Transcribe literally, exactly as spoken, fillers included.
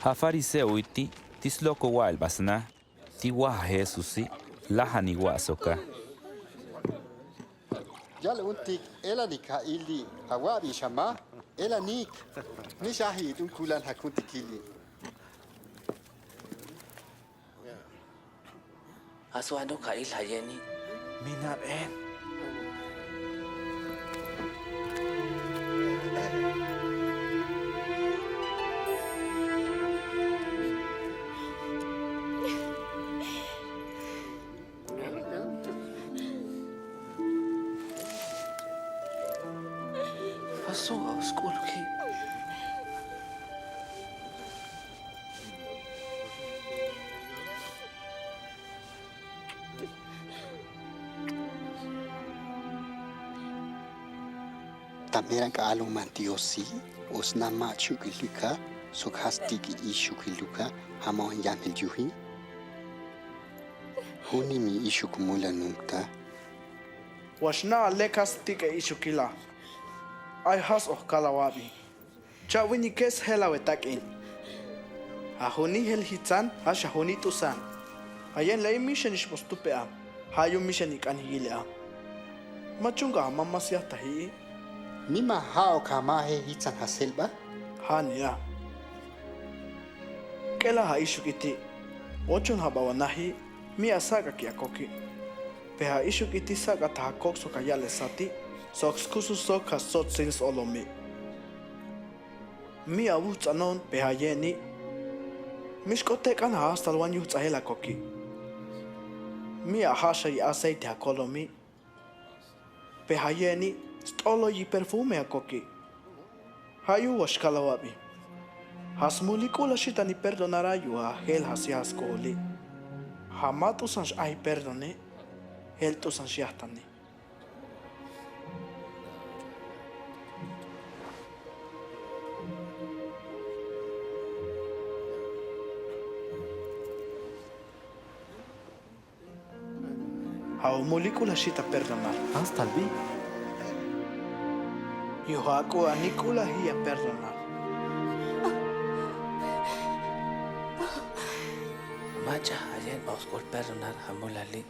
A fariseo iti, tis loko wa'el basna, ti waha Hesusi, laha ni wa soka. Yal untik, ela nik ha ili, ha wabi shama, ela nik, ni shahi dun kulan ha kuntik ili. Aswa no ka il ha yeni. Minam en. Aswa os kul ki. Tamera ka aluman Diosi, osna ma chukilika, sok hasti ki ishukilika, hama wan yamil yuhi. Huni mi ishuk mula nunta. Washna ale ka hasti ki ishukila. Ai has oh kala wabi. Cha wini kes hela we takin. Ha huni hel hitsan, ha sha huni tusan. Ayen lei mi sha nish postupe am. Ha yu mi sha nikan hile am. Ma chunga ha mama siya tahi. Mi ma ha o ka ma he hitsan ha selba? Ha ni a. Kela ha ishuk iti. Ochun ha bawa nahi. Mi a saka ki a koki. Pe ha ishuk iti saka ta ha kok soka yale sati. Sok skusu sok ha sot sins olomi. Mi a wuh tsanon pe ha yeni. Mi shkote kan ha astal wan yuh tsahela koki. Mi a ha sha yi aseite ha kolomi. Pe ha yeni, stolo yi perfume ha koki. Ha yu washkala wabi. Ha smuli kula shita ni perdonara yu ha hel ha si ha skoli. Ha ma tusan sh ahi perdone, hel tusan sh yahtani. Ha u muli kula shita perdonar. Astal bi. Yu ha ku ani kula hia perdonar. Macha ayen os kul perdonar ha mula li.